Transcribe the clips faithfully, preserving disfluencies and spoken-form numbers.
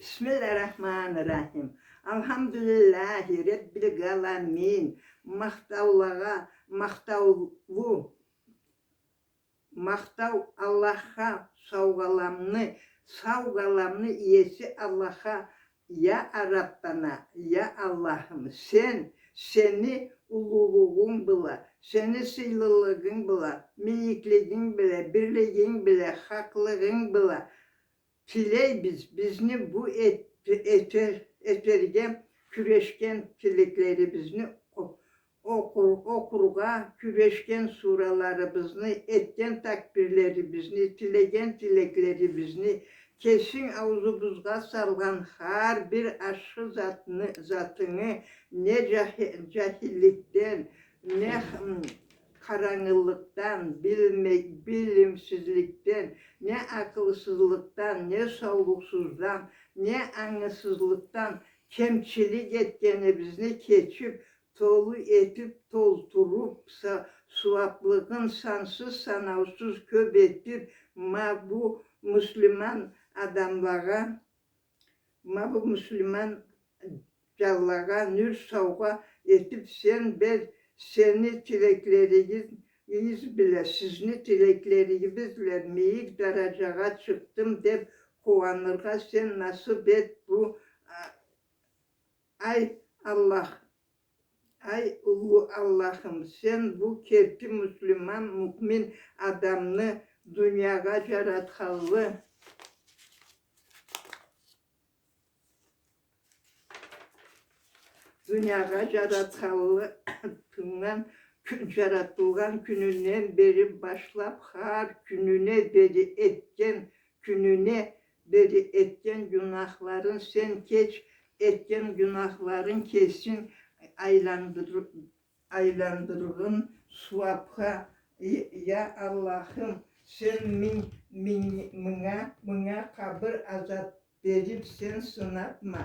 بسم الله الرحمن الرحيم. الحمد لله رب العالمين. Махтаулагъа, махтаулу, махтау Аллахха, саугъаламны, саугъаламны иеси Аллахха, я Раббана, я Аллахым, сен, сени уллулугъунг бла, сени сыйлылыгъынг бла, мийиклигинг бла, бирлигинг бла, хакълыгъынг бла, тилейбиз, бизни бу эт-, этер-, этерге кюрешген тилеклерибизни о-, окъур-, окъургъа кюрешген сураларыбызны, этген такбирлерибизни, тилеген тилеклерибизни, кесинг аузубузгъа салгъан хар бир ашхы затны, затынгы, не джахи-, джахилликден, не х-, м, къарангылыкъдан, билме-, билимсизликден, не акъылсызлыкъдан, не саулукъсуздан, не ангысызлыкъдан кемчилик этгенибизни кечип, толу этип, толтуруп, са-, сууаплыгъын сансыз-санаусуз кёп этип, ма бу муслиман адамлагъа, ма бу муслиман джанлагъа нюр саугъа этип сен бер, сени тилеклеригиз бла, сизни тилеклеригиз бла мийик дараджагъа чыкъдым деп къууаныргъа сен насып эт бу, а, ай Аллах, ай уллу Аллахым, сен бу керти муслиман, муъмин адамны дуниягъа джаратханлы, дуниягъа джаратханлы-, тынган кю-, джаратылгъан кюнюнден бери башлап, хар кюнюне бери этген, кюнюне бери этген гюнахларын сен кеч, этген гюнахларын кесинг айландыр-, айландыргъын сууапха, я Аллахым, сен минг-, минг-, мынга, мынга къабыр азап берип сен сынатма,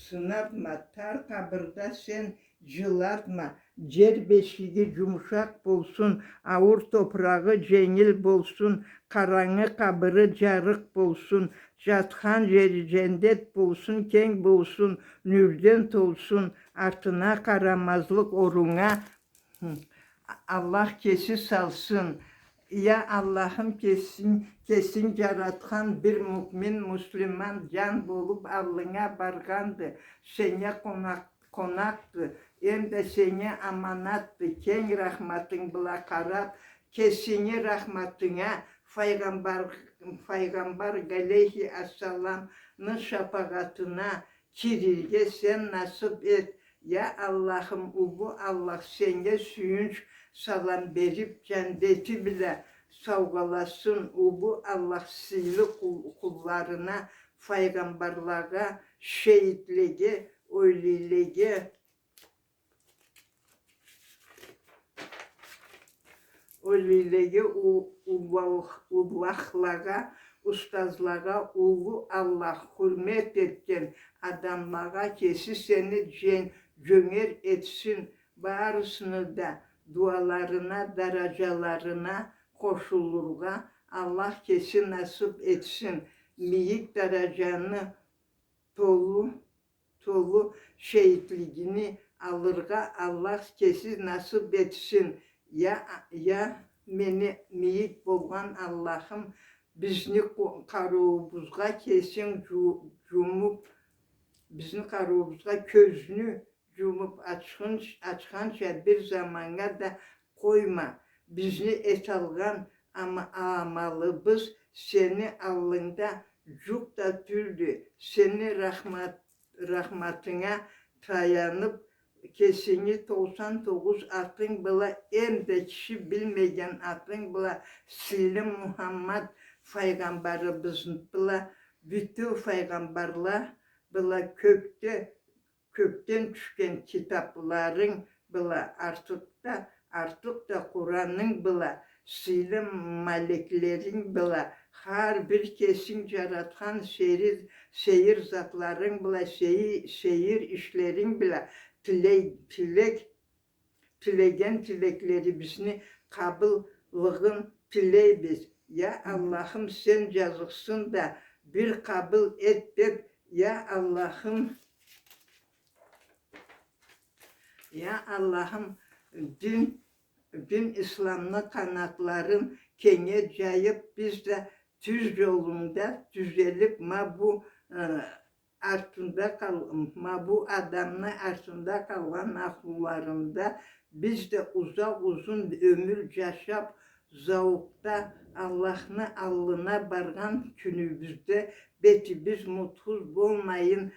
сынатма, тар къабырда сен джылатма, джер бешиги джумушакъ болсун, ауур топурагъы дженгил болсун, къарангы къабыры джарыкъ болсун, джатхан джери джандет болсун, кенг болсун, нюрден толсун, артына къарамазлыкъ оруннга Аллах кеси салсын. Я Аллахым, кесинг, кесинг джаратхан бир муъмин, муслиман джан болуп аллынга баргъанды, сеннге къонакъ-, къонакъды, эм да сеннге аманатды. Кенг рахматынг бла къарап, кесинги рахматынга, файгъамбар, файгъамбар алейхи ассаламны шапагъатына кирирге сен насып эт. Я Аллахым, уллу Аллах сеннге сюйюнч салам берип, джандети бла саугъаласын. Уллу Аллах сыйлы къул-, къулларына, файгъамбарлагъа, шейитлеге, ойлилеге, ойлилеге, у-, уллах-, уллахлагъа, устазлагъа уллу Аллах хурмет этген адамлагъа кеси сени джен-, джёнгер этсин, барысыны да дуаларына, дараджаларына къошулургъа Аллах кеси насып этсин. Мийик дараджаны толу, толу шейитлигини алыргъа Аллах кеси насып этсин. Я, я мени мийик болгъан Аллахым, бизни къо-, къарыуубузгъа кесинг джу-, джумуп, бизни къарыуубузгъа кёзню джумуп ачхынч-, ачханча бир заманнга да къойма. Бизни эталгъан ама-, амалыбыз сени аллынгда джукъ да тюлдю. Сени рахмат-, рахматынга таянып, кесинги токъсан тогъуз атынг бла, эм да киши билмеген атынг бла, сыйлы Мухаммад файгъамбарыбыз бла, бютеу файгъамбарла бла, кёкде кёкден тюшген китапларынг бла, артыкъ да, артыкъ да Къуранынг бла, сыйлы малеклеринг бла, хар бир кесинг джаратхан сейир, сейир затларынг бла, сейи-, сейир ишлеринг бла, тилей-, тилек, тилеген тилеклерибизни къабыллыгъын тилейбиз. Я Аллахым, сен джазыкъсын да, бир къабыл эт деп, Я Аллахым, я Аллахым, дин, дин исламны къанатларын кенге джайыб, биз да тюз джолунгда тюзелиб, ма бу, э, артында къал-, ма бу адамны артында къалгъан ахлуларында биз да узакъ-узун ёмюр джашаб, зауукъда Аллахны аллына баргъан кюнюбюзде бетибиз мутхуз болмайын,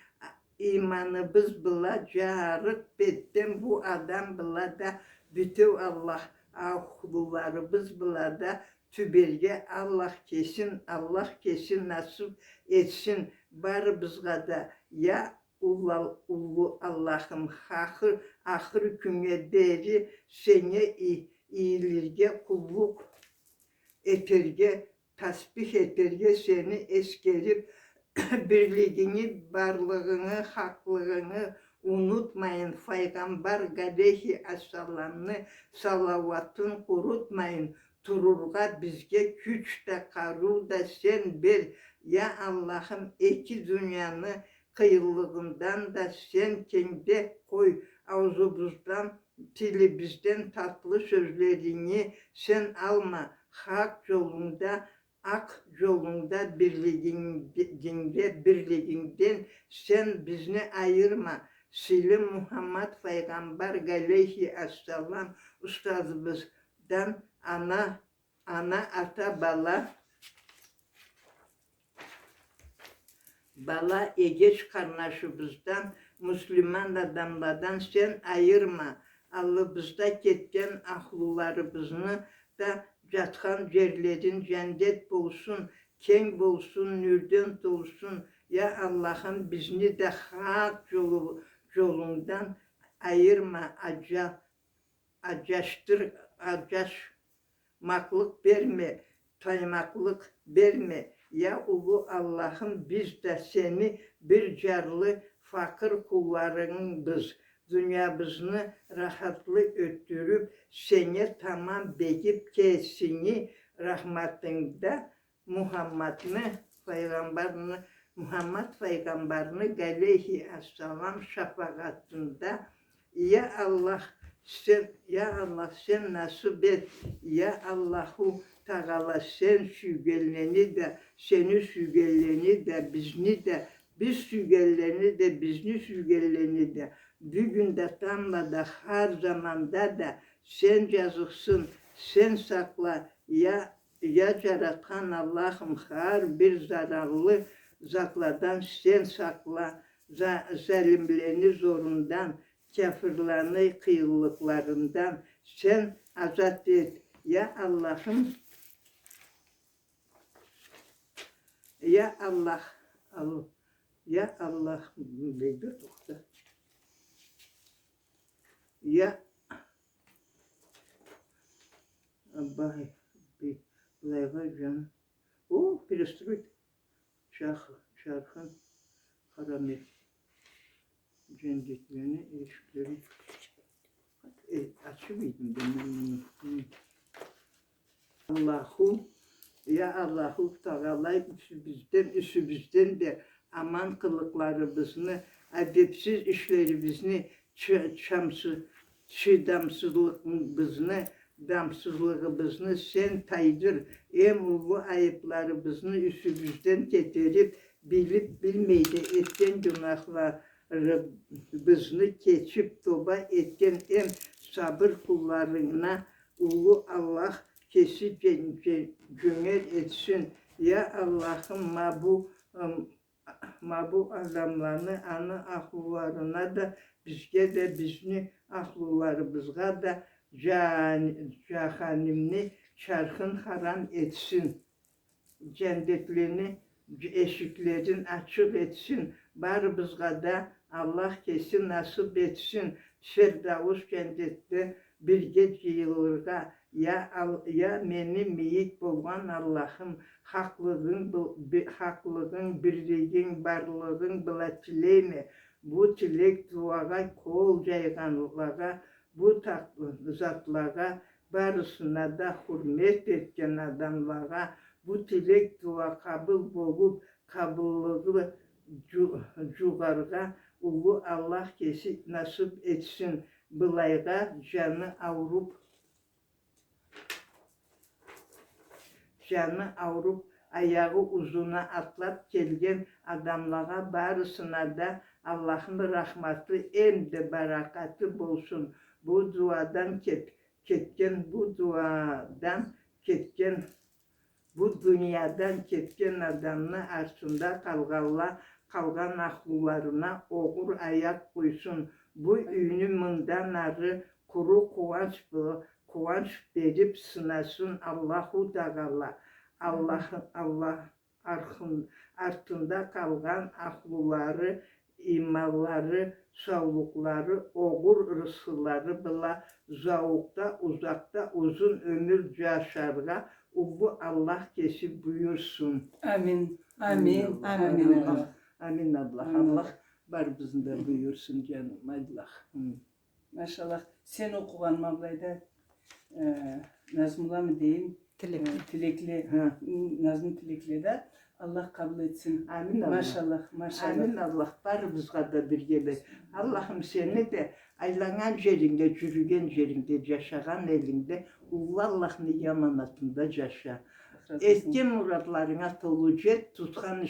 иманыбыз бла джарыкъ бетден бу адам бла да, бютеу Аллах, ахлуларыбыз бла да тюберге Аллах кесин, Аллах кесин насыб этсин барыбызгъа да. Я уллу, уллу Аллахым, ахыр, ахыр кюннге дери сеннге и-, ийилирге, къуллукъ этерге, тасбих этерге, сени эсгериб, бирлигинги, барлыгъынгы, хакълыгъынгы унутмайын, Файгъамбар алейхи ассаламны салауатын къурутмайын турургъа бизге кюч да, къарыу да сен бер, я Аллахым, эки дунияны къыйынлыгъындан да сен кенгде къой, аузубуздан, тилибизден татлы сёзлеринги сен алма, хакъ джолунгда, акъ джолунгда бирлигинг-, динде бирлигингден сен бизни айырма. Сыйлы Мухаммад Файгъамбар алейхи ассалам устазыбыздан, ана, ана, ата, бала, бала, эгеч къарнашыбыздан, муслиман адамладан сен айырма. Аллыбызда кетген ахлуларыбызны да джатхан джерлерин джандет болсун, кенг болсун, нюрден толсун. Я Аллахым, бизни да хакъ джолу-, джолунгдан айырма, аджа-, аджашдыр-, аджашмакълыкъ берме, таймакълыкъ берме. Я уллу Аллахым, биз да сени бир джарлы факъыр къулларынгбыз. Дуниябызны рахатлы ётдюрюб, сеннге тамам бегиб, кесинги рахматынгда Мухаммадны, файгъамбарны, Мухаммад файгъамбарны, алейхи ассалам, шафагъатында, я Аллах, сен, я Аллах, сен насыб эт, я Аллаху Тагъала, сен сюйгенлени да, сени сюйгенлени да, бизни да, биз сюйгенлени да, бизни сюйгенлени да, бюгюн да, тамбла да, хар заманда да сен джазыкъсын, сен сакъла, я Я Джаратхан Аллахым, хар бир зараллы затладан сен сакъла, за-, залимлени зорундан, кяфырланы къыйынлыкъларындан сен азат эт. Я Аллахым, я Аллах, Ал-, я Аллах, бир тохта. Я Абай, би-, былайгъа джан. О, перестройка. Чах-, чархын харам эт. Джандетлени эшиклерин. Э, ачыб эдим да мен муну. Хы. Аллаху, я Аллаху Тагъала, юсюбюзден, юсюбюзден да аман къылыкъларыбызны, адебсиз ишлерибизни, чы-, чамсы-, чыдамсызлыгъыбызны, дамсызлыгъыбызны сен тайдыр, эм уллу айыбларыбызны юсюбюзден кетериб, билиб, билмей да этген гюнахларыбызны кечиб, тоба этген эм сабыр къулларынгдан уллу Аллах кеси джен-, джен-, джёнгер этсин. Я Аллахым, ма бу, ым, ма бу адамланы, аны ахлуларына да, бизге да, бизни ахлуларыбызгъа да джан-, джаханимни чархын харам этсин. Джандетлени дж-, эшиклерин ачыкъ этсин. Барыбызгъа да Аллах кеси насыб этсин Фирдаус джандетде бирге джыйылыргъа. Я Ал-, я мени мийик болгъан Аллахым, хакълыгъынг бл-, би-, хакълыгъынг, бирлигинг, барлыгъынг бла тилейме. Бу тилек-дуагъа къол джайгъанлагъа, бу так-, затлагъа, барысына да хурмет этген адамлагъа бу тилек-дуа къабыл болуб, къабыллыгъы джу-, джугъаргъа уллу Аллах кеси насып этсин. Былайгъа джаны ауруп, джаны ауруп, аягъы узуна атлап келген адамлагъа барысына да Аллахны рахматы эмда баракъаты болсун. Бу дуадан кет-, кетген, бу дуадан кетген, бу дуниядан кетген адамны артында къалгъанла, къалгъан ахлуларына огъур аякъ къойсун. Бу юйню мындан ары къуру къууанч бла-, къууанч берип сынасын Аллаху Тагъала. Аллах, Аллах архын-, артында къалгъан ахлулары, иманлары, саулукълары, огъур рысхылары бла зауукъда, узакъда узун ёмюр джашаргъа уллу Аллах кеси буюрсун. Амин. Амин. Амин, Аллах. Амин, Аллах. Амин, Аллах. Амин. Аллах барыбызны да буюрсун, джаным, Аллах. Хы. Машаллах. Сен окъугъан ма былайда, э, назмуламы дейим? Тилекле. Э, тилекле. Хы. М, назму тилекле да. Аллах къабыл этсин. Амин, Аллах. Машаллах, машаллах. Амин, Аллах. Барыбызгъа да биргелей. Аллахым, сени да айланнган джерингде, джюрюген джерингде, джашагъан элингде уллу Аллахны аманатында джаша. Аллах разы болсун. Этген муратларынга толу джет, тутхан